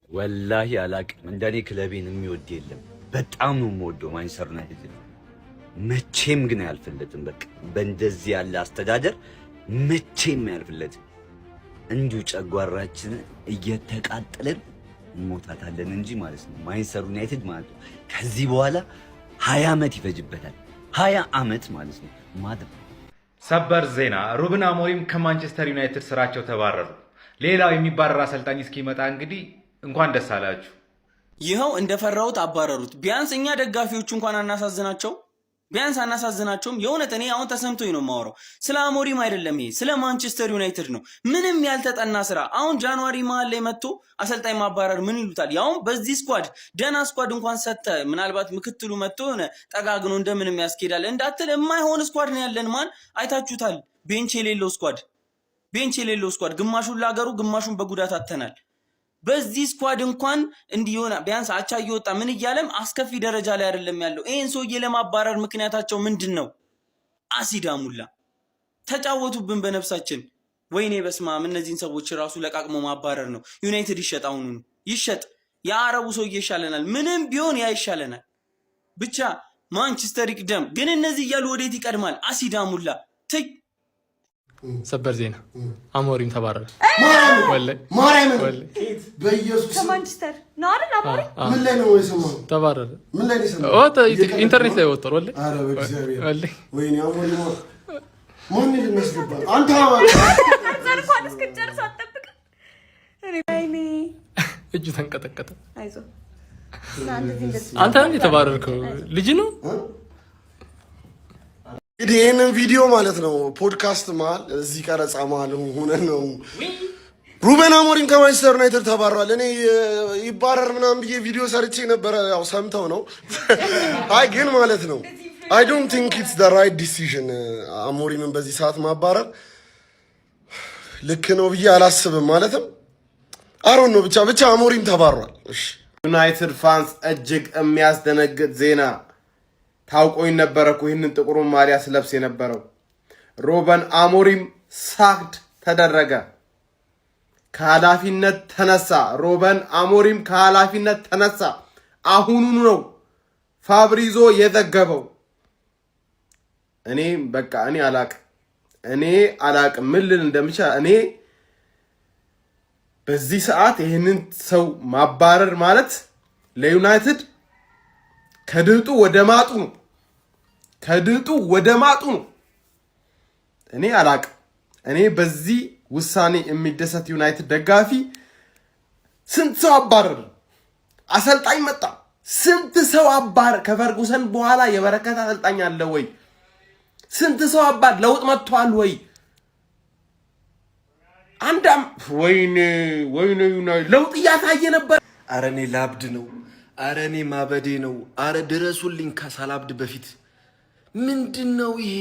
ወላሂ አላቅም። እንደኔ ክለቤን የሚወድ የለም። በጣም ነው የምወደው ማንቸስተር ዩናይትድ። መቼም ግን አያልፍለትም። በቃ በእንደዚህ ያለ አስተዳደር መቼም አያልፍለትም። እንዲሁ ጨጓራችንን እየተቃጠልን እንሞታታለን እንጂ ማለት ነው። ማንቸስተር ዩናይትድ ማለት ነው ከዚህ በኋላ 20 ዓመት ይፈጅበታል። 20 ዓመት ማለት ነው ማድረግ ሰበር ዜና! ሩበን አሞሪም ከማንቸስተር ዩናይትድ ስራቸው ተባረሩ። ሌላው የሚባረር አሰልጣኝ እስኪመጣ እንግዲህ እንኳን ደስ አላችሁ። ይኸው እንደፈራሁት አባረሩት። ቢያንስ እኛ ደጋፊዎቹ እንኳን አናሳዝናቸው፣ ቢያንስ አናሳዝናቸውም። የእውነት እኔ አሁን ተሰምቶኝ ነው የማወራው። ስለ አሞሪም አይደለም፣ ይሄ ስለ ማንቸስተር ዩናይትድ ነው። ምንም ያልተጠና ስራ። አሁን January መሀል ላይ መጥቶ አሰልጣኝ ማባረር ምን ይሉታል? ያውም በዚህ squad፣ ደህና squad እንኳን ሰተ ምናልባት ምክትሉ መጥቶ የሆነ ጠጋግኖ እንደምንም ያስኬዳል እንዳትል የማይሆን squad ነው ያለን። ማን አይታችሁታል? Bench የሌለው squad፣ bench የሌለው squad፣ ግማሹን ለሀገሩ ግማሹን በጉዳት አተናል። በዚህ squad እንኳን እንዲሆነ ቢያንስ አቻ እየወጣ ምን እያለም አስከፊ ደረጃ ላይ አይደለም ያለው። ይህን ሰውዬ ለማባረር ምክንያታቸው ምንድን ነው? አሲዳሙላ ተጫወቱብን በነፍሳችን። ወይኔ በስማም! እነዚህን ሰዎች ራሱ ለቃቅሞ ማባረር ነው። ዩናይትድ ይሸጥ፣ አሁኑኑ ይሸጥ። የአረቡ ሰውዬ ይሻለናል፣ ምንም ቢሆን ያ ይሻለናል። ብቻ ማንቸስተር ይቅደም። ግን እነዚህ እያሉ ወዴት ይቀድማል? አሲዳሙላ ትይ። ሰበር ዜና፣ አሞሪም ተባረረ። ማርያምን በኢየሱስ። ከማንቸስተር ነው አይደል? አሞሪም። ምን ላይ ነው የሰማኸው? ተባረረ። ምን ላይ ነው የሰማኸው? ኢንተርኔት ላይ ወጥቷል። ወላሂ። ኧረ በእግዚአብሔር። ወላሂ። ወይኔ አሞሪም ማን ልናስገባ አንተ? ከዛ እንኳን እስክንጨርስ አትጠብቅም። ወይኔ። እጁ ተንቀጠቀጠ። አይዞህ እንደዚህ እንደዚህ። አንተ እንዴ የተባረርከው ልጅ ነው። እንግዲህ ይህንን ቪዲዮ ማለት ነው ፖድካስት መሀል እዚህ ቀረጻ መሀል ሆነን ነው ሩበን አሞሪም ከማንቸስተር ዩናይትድ ተባሯል። እኔ ይባረር ምናምን ብዬ ቪዲዮ ሰርቼ ነበረ። ያው ሰምተው ነው። አይ ግን ማለት ነው I don't think it's the right decision። አሞሪምን በዚህ ሰዓት ማባረር ልክ ነው ብዬ አላስብም። ማለትም አሮን ነው ብቻ አሞሪም ተባሯል። እሺ። ዩናይትድ fans፣ እጅግ የሚያስደነግጥ ዜና። ታውቆኝ ነበረ እኮ ይህንን ጥቁሩን ማሊያ ስለብስ የነበረው። ሩበን አሞሪም sacked ተደረገ፣ ከኃላፊነት ተነሳ። ሩበን አሞሪም ከኃላፊነት ተነሳ። አሁኑኑ ነው ፋብሪዞ የዘገበው። እኔ በቃ እኔ አላቅ ምን ልል እንደምችል። እኔ በዚህ ሰዓት ይህንን ሰው ማባረር ማለት ለዩናይትድ ከድጡ ወደ ማጡ ነው። ከድጡ ወደ ማጡ ነው። እኔ አላቅ። እኔ በዚህ ውሳኔ የሚደሰት ዩናይትድ ደጋፊ፣ ስንት ሰው አባረር፣ አሰልጣኝ መጣ። ስንት ሰው አባር ከፈርጉሰን በኋላ የበረከት አሰልጣኝ አለ ወይ? ስንት ሰው አባር ለውጥ መጥቷል ወይ? አንዳም ወይኔ ወይኔ ዩናይትድ ለውጥ እያሳየ ነበር። አረ እኔ ላብድ ነው። አረ እኔ ማበዴ ነው። አረ ድረሱልኝ ከሳላብድ በፊት። ምንድን ነው ይሄ?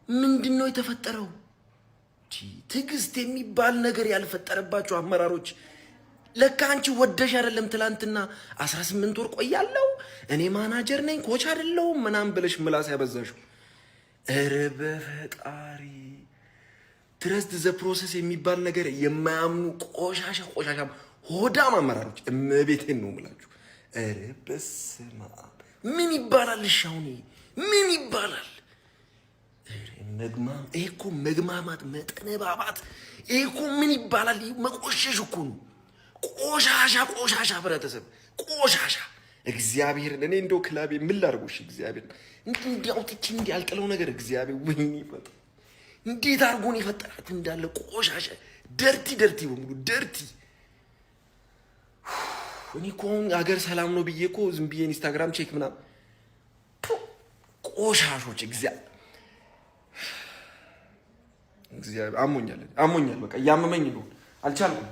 ምንድን ነው የተፈጠረው? ትዕግስት የሚባል ነገር ያልፈጠረባቸው አመራሮች። ለካ አንቺ ወደሽ አይደለም ትላንትና 18 ወር ቆያለሁ፣ እኔ ማናጀር ነኝ coach አይደለሁም ምናምን ብለሽ ምላስ ያበዛሽው። ኧረ በፈጣሪ፣ trust the process የሚባል ነገር የማያምኑ ቆሻሻ ቆሻሻ ሆዳም አመራሮች፣ እመቤቴን ነው የምላችሁ። ኧረ በስመ አብ፣ ምን ይባላል? እሺ አሁን ምን ይባላል? ይሄ እኮ መግማማት፣ መጠነባባት፣ ይሄ እኮ ምን ይባላል? መቆሸሽ እኮ ነው። ቆሻሻ ቆሻሻ ህብረተሰብ ቆሻሻ። እግዚአብሔርን እኔ እንደው ክላቤ ምን ላድርጎሽ? እግዚአብሔር እንዲህ አውጥቼ እንዲህ ያልጥለው ነገር እግዚአብሔር ወይኔ ይፈጥ እንዴት አድርጎን የፈጠራችሁ እንዳለ ቆሻሻ dirty dirty በሙሉ dirty። እኔ እኮ አሁን ሀገር ሰላም ነው ብዬ እኮ ዝም ብዬ ኢንስታግራም check ምናምን ቆሻሾች። እግዚአብሔር አሞኛል፣ አሞኛል፣ በቃ እያመመኝ ነው፣ አልቻልኩም።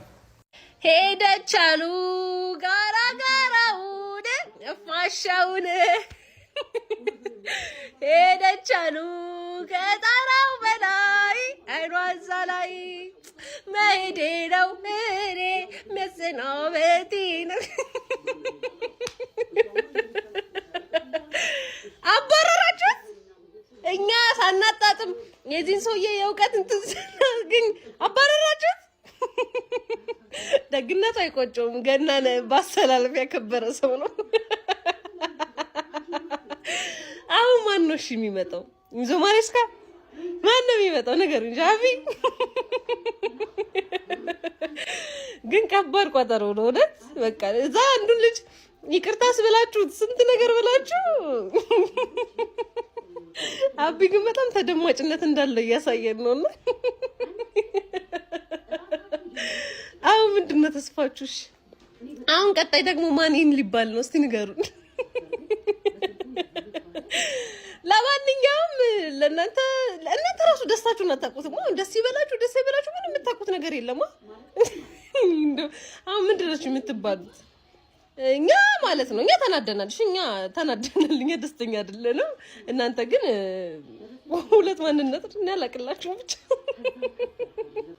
ሄደች አሉ ጋራ ጋራውን ፋሻውን፣ ሄደች አሉ ከጣራው በላይ አይኗ እዛ ላይ፣ መሄዴ ነው እኔ መሰናበቴ ነው። አባረራችሁት። እኛ ሳናጣጥም የዚህን ሰውዬ የእውቀት እንትን ግን አባረራችሁት። ደግነቱ አይቆጨውም። ገናን ባሰላለፍ ያከበረ ሰው ነው። አሁን ማን ነው እሺ የሚመጣው? ኢንዞ ማሬስካ ማን ነው የሚመጣው? ንገሩኝ። ዣቪ ግን ከባድ ቋጠሮ ነው እውነት። በቃ እዛ አንዱን ልጅ ይቅርታስ ብላችሁት ስንት ነገር ብላችሁ፣ አቢ ግን በጣም ተደማጭነት እንዳለው እያሳየን ነው። እና አሁን ምንድን ነው ተስፋችሁ? እሺ አሁን ቀጣይ ደግሞ ማን ይህን ሊባል ነው? እስቲ ንገሩን። ለማንኛውም ለእናንተ እናንተ ራሱ ደስታችሁን አታውቁትም። አሁን ደስ ይበላችሁ ደስ ይበላችሁ ምን የምታውቁት ነገር የለማ። እንደው አሁን ምንድን ናችሁ የምትባሉት? እኛ ማለት ነው እኛ ተናደናል። እሺ እኛ ተናደናል። እኛ ደስተኛ አይደለንም። እናንተ ግን ሁለት ማንነት እኔ አላቅላችሁም ብቻ።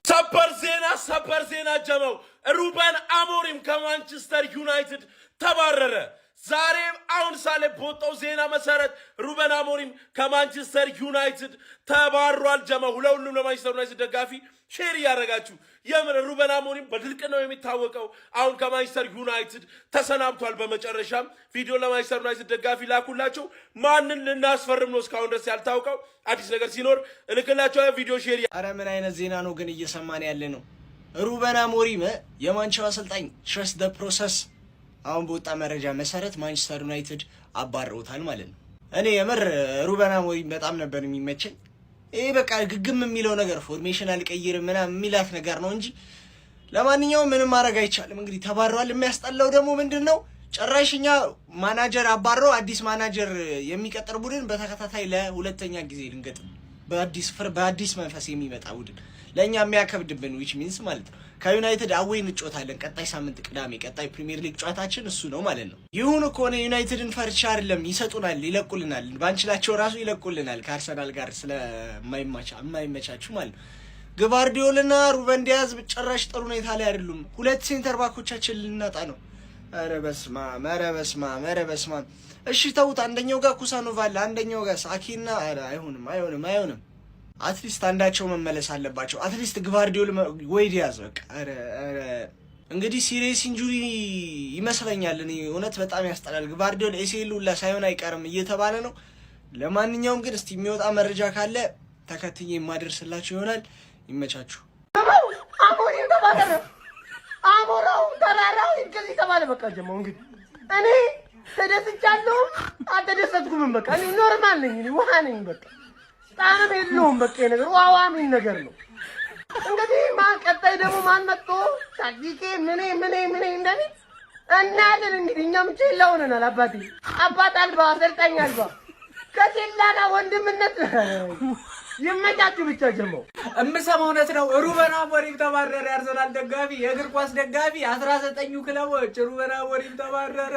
ሰበር ዜና፣ ሰበር ዜና ጀመው፣ ሩበን አሞሪም ከማንቸስተር ዩናይትድ ተባረረ። ዛሬም አሁን ሳለ በወጣው ዜና መሰረት ሩበን አሞሪም ከማንቸስተር ዩናይትድ ተባሯል። ጀመው፣ ለሁሉም ለማንቸስተር ዩናይትድ ደጋፊ share እያደረጋችሁ። የምር ሩበን አሞሪም በድርቅ ነው የሚታወቀው። አሁን ከማንቸስተር ዩናይትድ ተሰናብቷል። በመጨረሻም ቪዲዮ ለማንቸስተር ዩናይትድ ደጋፊ ላኩላቸው። ማንን ልናስፈርም ነው እስካሁን ድረስ ያልታወቀው። አዲስ ነገር ሲኖር እልክላቸው። ቪዲዮ share አረ ምን አይነት ዜና ነው ግን እየሰማን ያለ ነው? ሩበን አሞሪም የማንቸው አሰልጣኝ trust the process፣ አሁን በወጣ መረጃ መሰረት ማንቸስተር ዩናይትድ አባረውታል ማለት ነው። እኔ የምር ሩበን አሞሪም በጣም ነበር የሚመቸኝ። ይሄ በቃ ግግም የሚለው ነገር formation አልቀይርም ምናምን የሚላት ነገር ነው እንጂ ለማንኛውም ምንም ማድረግ አይቻልም። እንግዲህ ተባረዋል። የሚያስጠላው ደግሞ ምንድን ነው? ጭራሽ እኛ ማናጀር አባረው አዲስ ማናጀር የሚቀጥር ቡድን በተከታታይ ለሁለተኛ ጊዜ ልንገጥም፣ በአዲስ ፍር በአዲስ መንፈስ የሚመጣ ቡድን ለእኛ የሚያከብድብን which means ማለት ነው። ከዩናይትድ away እንጫወታለን ቀጣይ ሳምንት ቅዳሜ። ቀጣይ ፕሪሚየር ሊግ ጨዋታችን እሱ ነው ማለት ነው። ይሁን ከሆነ ዩናይትድን ፈርቻ አይደለም፣ ይሰጡናል፣ ይለቁልናል። ባንችላቸው ራሱ ይለቁልናል ከአርሰናል ጋር ስለማይመቻችሁ ማለት ነው። ግቫርዲዮልና ሩበን ዲያዝ ጭራሽ ጥሩ ሁኔታ ላይ አይደሉም። ሁለት center back ኦቻችን ልናጣ ነው። ኧረ በስመ አብ፣ ኧረ በስመ አብ፣ ኧረ በስመ አብ። እሺ ተውት። አንደኛው ጋር ኩሳኖቭ አለ፣ አንደኛው ጋር ሳኪና። ኧረ አይሆንም፣ አይሆንም፣ አይሆንም። At least አንዳቸው መመለስ አለባቸው። At least ግቫርዲዮል ወይ ዲያዝ በቃ። ኧረ ኧረ እንግዲህ serious injury ይመስለኛል። እኔ እውነት በጣም ያስጠላል። ግቫርዲዮል ACL ሁላ ሳይሆን አይቀርም እየተባለ ነው። ለማንኛውም ግን እስቲ የሚወጣ መረጃ ካለ ተከትዬ የማደርስላችሁ ይሆናል። ይመቻችሁ። አሞሪም ተባረረ። አሞራው ተራራው ከዚህ ተባለ። በቃ ጀማው እንግዲህ እኔ ተደስቻለሁ አልተደሰትኩም። በቃ እኔ normal ነኝ። እኔ ውሃ ነኝ። በቃ ጣዕም የለውም። በቃ ይሄ ነገር ዋዋ የሚል ነገር ነው። እንግዲህ ማን ቀጣይ ደግሞ ማን መጥቶ ታክቲኬ ምኔ ምኔ ምኔ እንደሚል እናያለን። እንግዲህ እኛም ቼላ ሆነናል። አባቴ አባት አልባ አሰልጣኝ አልባ ከቼላ ጋር ወንድምነት ይመቻችሁ ብቻ ጀማው። የምሰማው እውነት ነው። ሩበን አሞሪም ተባረረ። የአርሰናል ደጋፊ፣ የእግር ኳስ ደጋፊ፣ 19ኙ ክለቦች ሩበን አሞሪም ተባረረ።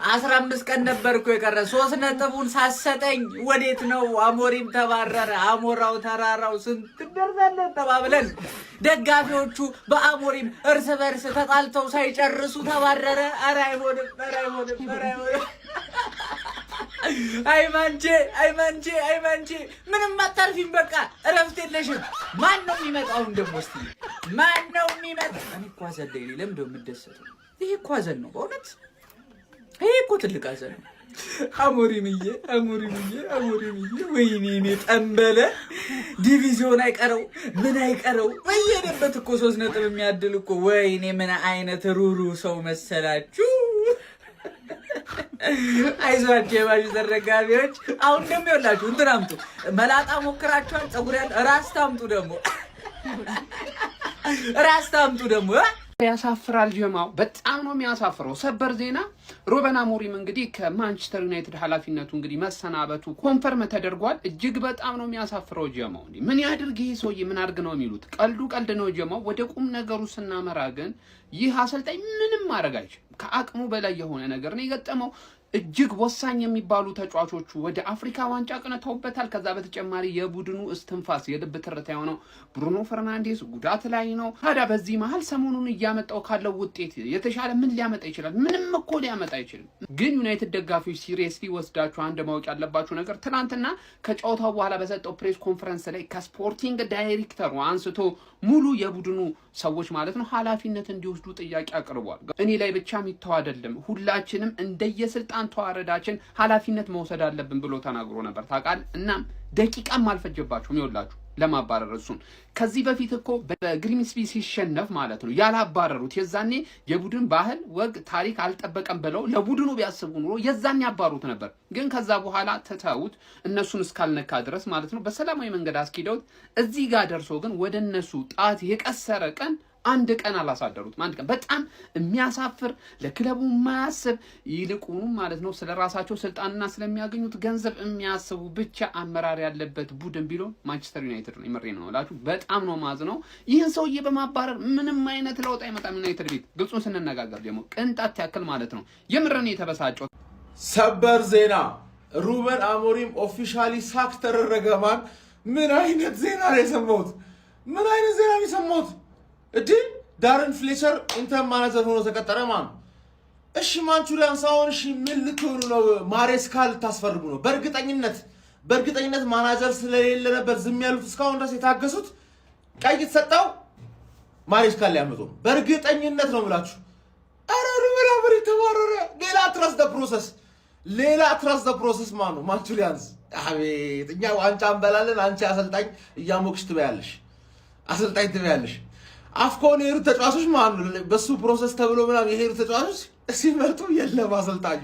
15 ቀን ነበር እኮ የቀረ። 3 ነጥቡን ሳሰጠኝ ወዴት ነው? አሞሪም ተባረረ። አሞራው ተራራው ስንት እንደርሳለን ተባብለን ደጋፊዎቹ በአሞሪም እርስ በርስ ተጣልተው ሳይጨርሱ ተባረረ። ኧረ አይሆንም፣ ኧረ አይሆንም፣ ኧረ አይሆንም። አይ ማንቼ፣ አይ ማንቼ፣ አይ ማንቼ፣ ምንም አታርፊም። በቃ እረፍት የለሽም። ማን ነው የሚመጣው? ደግሞ እስኪ ማን ነው የሚመጣው? እኔ እኮ ሀዘን ላይ ነኝ። ለምንድን ነው የምደሰተው? ይሄ እኮ ሀዘን ነው በእውነት፣ ይሄ እኮ ትልቅ ሀዘን ነው። አሞሪምዬ፣ አሞሪምዬ፣ አሞሪምዬ፣ ወይኔ እኔ ጠንበለ ዲቪዚዮን አይቀረው ምን አይቀረው በየሄደበት እኮ 3 ነጥብ የሚያድል እኮ። ወይኔ ምን አይነት ሩሩ ሰው መሰላችሁ። አይዟቸው የማንቸስተር ደጋፊዎች። አሁን ደግሞ ይኸውላችሁ እንትን አምጡ፣ መላጣ ሞክራችኋል፣ ፀጉር ያለ ራስታ አምጡ ደግሞ፣ ራስታ አምጡ ደግሞ። ያሳፍራል። ጀማው በጣም ነው የሚያሳፍረው። ሰበር ዜና፣ ሩበን አሞሪም እንግዲህ ከማንቸስተር ዩናይትድ ኃላፊነቱ እንግዲህ መሰናበቱ confirm ተደርጓል። እጅግ በጣም ነው የሚያሳፍረው። ጀማው ምን ያድርግ ይሄ ሰውዬ፣ ምን አድርግ ነው የሚሉት? ቀልዱ ቀልድ ነው ጀማው። ወደ ቁም ነገሩ ስናመራ ግን ይህ አሰልጣኝ ምንም ማድረግ አይችልም። ከአቅሙ በላይ የሆነ ነገር ነው የገጠመው። እጅግ ወሳኝ የሚባሉ ተጫዋቾቹ ወደ አፍሪካ ዋንጫ አቅንተውበታል። ከዛ በተጨማሪ የቡድኑ እስትንፋስ፣ የልብ ትርታ የሆነው ብሩኖ ፈርናንዴስ ጉዳት ላይ ነው። ታዲያ በዚህ መሀል ሰሞኑን እያመጣው ካለው ውጤት የተሻለ ምን ሊያመጣ ይችላል? ምንም እኮ ሊያመጣ አይችልም። ግን ዩናይትድ ደጋፊዎች seriously ወስዳችሁ አንድ ማወቅ ያለባችሁ ነገር፣ ትናንትና ከጨዋታው በኋላ በሰጠው press conference ላይ ከ sporting director ኡ አንስቶ ሙሉ የቡድኑ ሰዎች ማለት ነው ኃላፊነት እንዲወስዱ ጥያቄ አቅርቧል። እኔ ላይ ብቻ የሚተው አይደለም፣ ሁላችንም እንደየስልጣን ተዋረዳችን ኃላፊነት መውሰድ አለብን ብሎ ተናግሮ ነበር፣ ታውቃለህ። እናም ደቂቃም አልፈጀባቸውም ይኸውላችሁ ለማባረር እሱን። ከዚህ በፊት እኮ በግሪምስቢ ሲሸነፍ ማለት ነው ያላባረሩት፣ የዛኔ የቡድን ባህል፣ ወግ፣ ታሪክ አልጠበቀም ብለው ለቡድኑ ቢያስቡ ኑሮ የዛኔ ያባሩት ነበር። ግን ከዛ በኋላ ትተውት እነሱን እስካልነካ ድረስ ማለት ነው በሰላማዊ መንገድ አስኪደውት እዚህ ጋር ደርሶ ግን ወደ እነሱ ጣት የቀሰረ ቀን አንድ ቀን አላሳደሩትም። አንድ ቀን። በጣም የሚያሳፍር፣ ለክለቡ የማያስብ፣ ይልቁኑ ማለት ነው ስለ ራሳቸው ስልጣንና ስለሚያገኙት ገንዘብ የሚያስቡ ብቻ አመራር ያለበት ቡድን ቢሆን ማንቸስተር ዩናይትድ ነው። የምሬ ነው እላችሁ፣ በጣም ነው ማዝነው። ይህን ሰውዬ በማባረር ምንም አይነት ለውጥ አይመጣም ዩናይትድ ቤት። ግልጹን ስንነጋገር ደግሞ ቅንጣት ያክል ማለት ነው። የምሬን የተበሳጨው። ሰበር ዜና፣ ሩበን አሞሪም officially sack ተደረገ። ማን ምን አይነት ዜና ነው የሰማሁት? ምን አይነት ዜና ነው የሰማሁት? እዲ ዳረን ፍሌቸር interim manager ሆኖ ተቀጠረ። ማን እሺ፣ ማንቹሪያንስ አሁን እሺ፣ ምን ልትሆኑ ነው? ማሬስካ ልታስፈርሙ ነው? በእርግጠኝነት ማናጀር ስለሌለ ነበር ዝም ያሉት፣ እስካሁን ድረስ የታገሱት። ቀይ ተሰጠው፣ ማሬስካ ሊያመጡ ነው። በእርግጠኝነት ነው የምላችሁ። ኧረ ሩበን አሞሪም ተባረረ። ሌላ trust the process፣ ሌላ trust the process። ማን ነው ማንቹሪያንስ? አቤት፣ እኛ ዋንጫ እንበላለን፣ አንቺ አሰልጣኝ እያሞቅሽ ትበያለሽ፣ አሰልጣኝ ትበያለሽ። አፍኮን የሄዱ ተጫዋቾች ማለት ነው በሱ process ተብሎ ምናምን የሄዱ ተጫዋቾች ሲመጡ የለም አሰልጣኙ።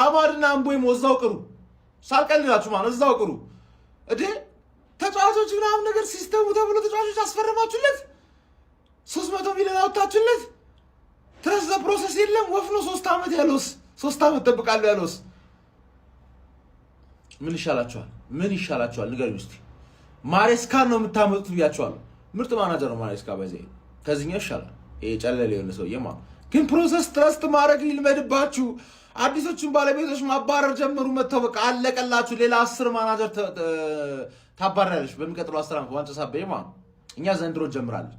አማድና አምቦይም እዛው ቅሩ፣ ሳልቀልዳችሁ ማለት እዛው ቅሩ። እዴ ተጫዋቾች ምናምን ነገር system ኡ ተብሎ ተጫዋቾች አስፈርማችሁለት፣ 300 ሚሊዮን አወጣችሁለት። Trust the process የለም፣ ወፍ ነው። 3 ዓመት ያለውስ፣ 3 ዓመት ጠብቃለሁ ያለውስ ምን ይሻላችኋል? ምን ይሻላችኋል? ንገሩኝ እስኪ። ማሬስካን ነው የምታመጡት ብያቸዋለሁ። ምርጥ ማናጀር ነው ማሬስካ። በዚህ ከዚህኛው ይሻላል። ይሄ ጨለል የሆነ ሰውዬ ማለት ግን process trust ማድረግ ይልመድባችሁ። አዲሶቹን ባለቤቶች ማባረር ጀምሩ። መጥተው በቃ አለቀላችሁ። ሌላ 10 ማናጀር ታባራለች በሚቀጥለው 10 ዓመት ዋንጫ ሳበይ ማለት ነው። እኛ ዘንድሮ ጀምራለን።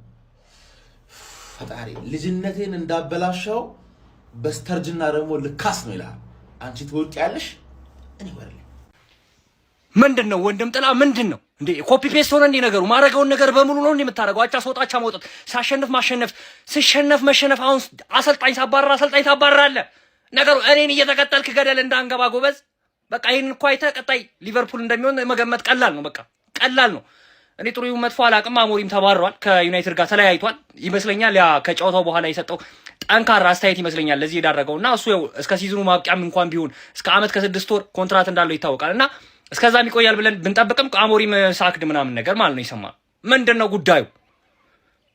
ፈጣሪ ልጅነቴን እንዳበላሸው በስተርጅና ደግሞ ልካስ ነው ይልሃል። አንቺ ትወቂያለሽ፣ እኔ ወርልኝ። ምንድን ነው ወንድም ጥላ፣ ምንድን ነው እንዴ? Copy paste ሆነ እንዴ ነገሩ? ማድረገውን ነገር በሙሉ ነው እንዴ የምታደርገው? አቻ ስወጣ አቻ መውጣት፣ ሳሸንፍ ማሸነፍ፣ ስሸነፍ መሸነፍ። አሁን አሰልጣኝ ሳባረር አሰልጣኝ ታባርራለህ። ነገሩ እኔን እየተከተልክ ገደል እንዳንገባ ጎበዝ። በቃ ይህን እኮ አይተህ ቀጣይ ሊቨርፑል እንደሚሆን መገመት ቀላል ነው። በቃ ቀላል ነው። እኔ ጥሩ ይሁን መጥፎ አላውቅም። አሞሪም ተባረዋል፣ ከዩናይትድ ጋር ተለያይቷል ይመስለኛል። ያ ከጨዋታው በኋላ የሰጠው ጠንካራ አስተያየት ይመስለኛል ለዚህ የዳረገው። እና እሱ ያው እስከ season ኡ ማብቂያም እንኳን ቢሆን እስከ አመት ከ6 ወር ኮንትራት እንዳለው ይታወቃል። እና እስከዛም ይቆያል ብለን ብንጠብቅም አሞሪም sacked ምናምን ነገር ማለት ነው ይሰማል። ምንድን ነው ጉዳዩ?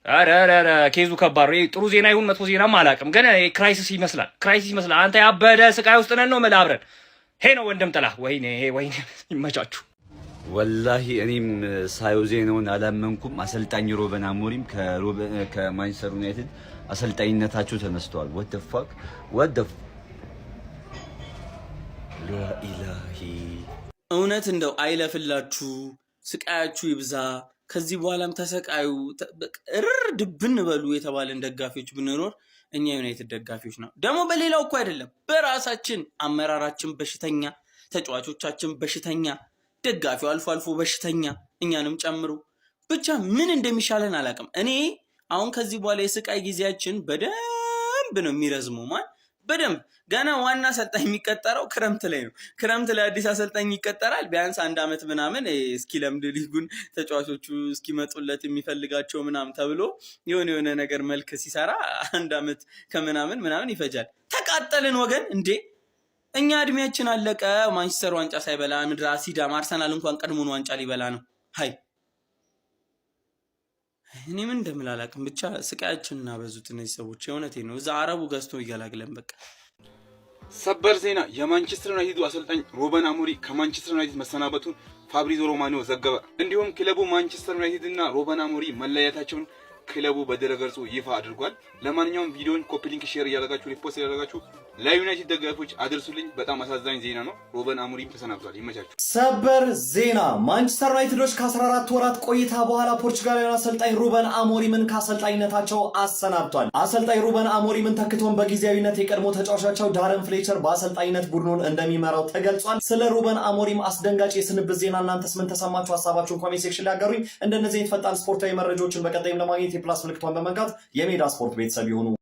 ኧረ ኧረ case ኡ ከባድ ነው። ጥሩ ዜና ይሁን መጥፎ ዜናም አላውቅም፣ ግን crisis ይመስላል፣ crisis ይመስላል። አንተ ያበደ ስቃይ ውስጥ ነን ነው የምልህ አብረን። ሄ ነው ወንድም ጥላ። ወይኔ ወይኔ፣ ይመቻችሁ። ወላሂ እኔም ሳየው ዜናውን አላመንኩም። አሰልጣኝ ሩበን አሞሪም ከማንቸስተር ዩናይትድ አሰልጣኝነታቸው ተነስተዋል። What the fuck, what the ላኢላሂ። እውነት እንደው አይለፍላችሁ፣ ስቃያችሁ ይብዛ፣ ከዚህ በኋላም ተሰቃዩ፣ እርር ድብን በሉ የተባለን ደጋፊዎች ብንኖር እኛ ዩናይትድ ደጋፊዎች ነው። ደግሞ በሌላው እኮ አይደለም፣ በራሳችን አመራራችን በሽተኛ፣ ተጫዋቾቻችን በሽተኛ፣ ደጋፊው አልፎ አልፎ በሽተኛ፣ እኛንም ጨምሮ። ብቻ ምን እንደሚሻለን አላውቅም። እኔ አሁን ከዚህ በኋላ የስቃይ ጊዜያችን በደንብ ነው የሚረዝመው። ማን በደንብ ገና ዋና አሰልጣኝ የሚቀጠረው ክረምት ላይ ነው። ክረምት ላይ አዲስ አሰልጣኝ ይቀጠራል። ቢያንስ አንድ ዓመት ምናምን እስኪለምድ ሊጉን፣ ተጫዋቾቹ እስኪመጡለት የሚፈልጋቸው ምናምን ተብሎ የሆነ የሆነ ነገር መልክ ሲሰራ አንድ ዓመት ከምናምን ምናምን ይፈጃል። ተቃጠልን ወገን እንዴ! እኛ እድሜያችን አለቀ። ማንቸስተር ዋንጫ ሳይበላ ምድረ አሲዳም አርሰናል እንኳን ቀድሞን ዋንጫ ሊበላ ነው። ሀይ እኔ ምን እንደምል አላውቅም። ብቻ ስቃያችን እናበዙት እነዚህ ሰዎች። የእውነቴ ነው። እዛ አረቡ ገዝቶ ይገላግለን በቃ። ሰበር ዜና፣ የማንቸስተር ዩናይትዱ አሰልጣኝ ሩበን አሞሪም ከማንቸስተር ዩናይትድ መሰናበቱን ፋብሪዞ ሮማኖ ዘገበ። እንዲሁም ክለቡ ማንቸስተር ዩናይትድ እና ሩበን አሞሪም መለያየታቸውን ክለቡ በድረገጹ ይፋ አድርጓል። ለማንኛውም ቪዲዮን copy link፣ share እያደረጋችሁ፣ repost እያደረጋችሁ ለዩናይትድ ደጋፊዎች አድርሱልኝ። በጣም አሳዛኝ ዜና ነው። ሩበን አሞሪም ተሰናብቷል። ይመቻችሁ። ሰበር ዜና! ማንቸስተር ዩናይትዶች ከ14 ወራት ቆይታ በኋላ ፖርቹጋላዊ አሰልጣኝ ሩበን አሞሪምን ከአሰልጣኝነታቸው አሰናብቷል። አሰልጣኝ ሩበን አሞሪምን ተክቶን በጊዜያዊነት የቀድሞ ተጫዋቻቸው ዳረን ፍሌቸር በአሰልጣኝነት ቡድኑን እንደሚመራው ተገልጿል። ስለ ሩበን አሞሪም አስደንጋጭ የስንብት ዜና እናንተስ ምን ተሰማችሁ? ሀሳባችሁን comment section ላይ አጋሩኝ። እንደነዚህ አይነት ፈጣን ስፖርታዊ መረጃዎችን በቀጣይም ለማግኘት የ plus ምልክቷን በመንካት የሜዳ ስፖርት ቤተሰብ ይሁኑ።